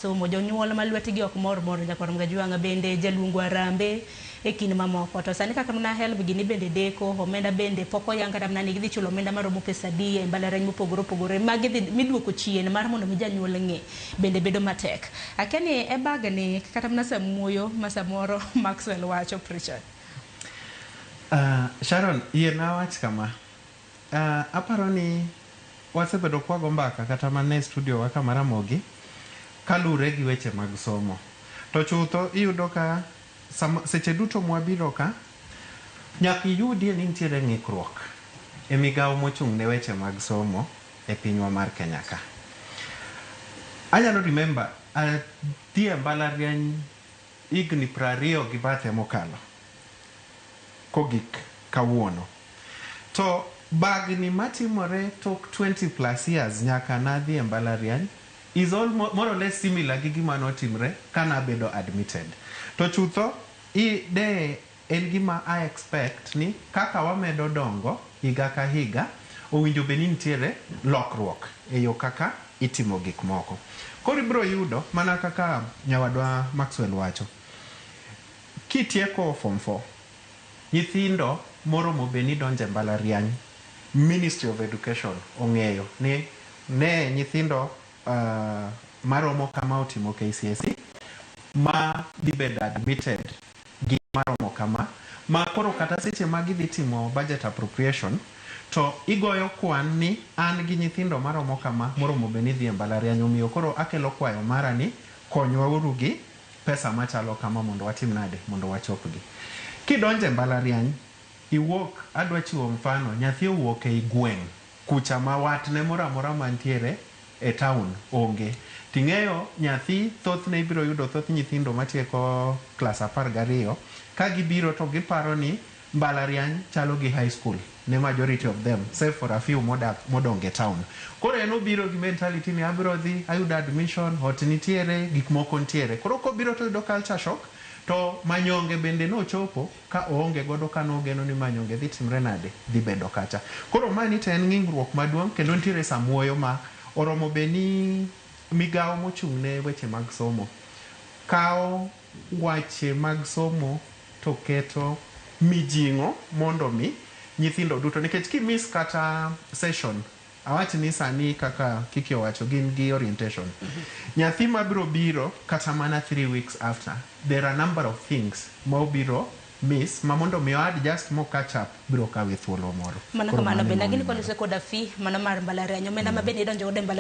Somo jonyuol ma lwetgi ok mor mor nyakwar Mgajwang'a bende jaluongo arambe e kind mamoko. To sani kaka mana HELB gini bende deko, omenda bende pok oyang kata mana ni gidhi chulo omenda maromo pesa adi e mbalariany mopogore opogore ma gidhi miduoko chien mar mondo mi janyuol ng'e bende bedo matek. Akia ni e bag ni kata mana samuoyo ma samoro Maxwell wacho Pritchard. Sharon, yiena awach kama. Aparo ni wasebedo kwago mbaka kata mana e studio wa kama Ramogi kalure gi weche mag somo. To chutho iyudo ka sama, seche duto mwabiro ka nyaka iyudie ni nitiere ng'ikruok e migawo mochung' ne weche mag somo e pinywa mar Kenya ka. Anyalo remember adhi e mbalariany higni 20 gi bathe mokalo kogik kawuono. To bagni matimore tok 20 plus years nyaka nadhi e mbalariany is almost, more or less similar gi gima notimre kanabedo admitted. To chutho i de en gima I expect ni kaka wamedo dongo higa ka higa owinjo bed ni nitiere lokruok e yo kaka itimo gik moko. Koro ibiro yudo mana kaka nyawadwa Maxwell wacho, kitieko form 4 nyithindo moromo bed ni donjo e mbalariany Ministry of Education ong'eyo ni ne nyithindo maromo kama otimo KCSE ma dhi bedo admitted gi maromo kama ma koro kata seche ma gidhi timo budget appropriation to igoyo kwan ni an gi nyithindo maromo kama moromo bed ni dhi e mbalariany omiyo koro akelo kwayo mara ni konywa uru gi pesa machalo kama mondo watim nade mondo wachopgi. Kidonjo e mbalariany iwuok adwa chiwo mfano nyathi owuok ei gweng' kucha ma watne moro amora mantiere e town onge. Ting'eyo nyathi thothne ibiro yudo thoth nyithindo matieko klas 12 ka gibiro to giparo ni mbalariany chalo gi high school ne majority of them save for a few modak modong e town. Koro en obiro gi mentality ni abiro dhi ayudo admission, ot nitiere, gik moko nitiere. Koro kobiro to oyudo culture shock to manyonge bende nochopo ka oonge godo ka nogeno ni manyonge dhi timre nade dhi bedo kacha. Koro mani to en ng'ingruok maduong' kendo nitiere samuoyo ma oromo bed ni migawo mochung' ne weche mag somo kawo wache mag somo to keto mijing'o mondo mi nyithindo duto nikech kimiss kata session awach ni sani kaka Kiki owacho gin gi orientation nyathi mabiro biro kata mana 3 weeks after, there are a number of things ma obiro miss ma mondo mi o adjust mo catch up biro kawe thuolo moro. Mano Koro kamano mano bende ema agini omiyo. koluse koda fee mano mar mbalariany omenda ma bende idonjo godo e mbalariany.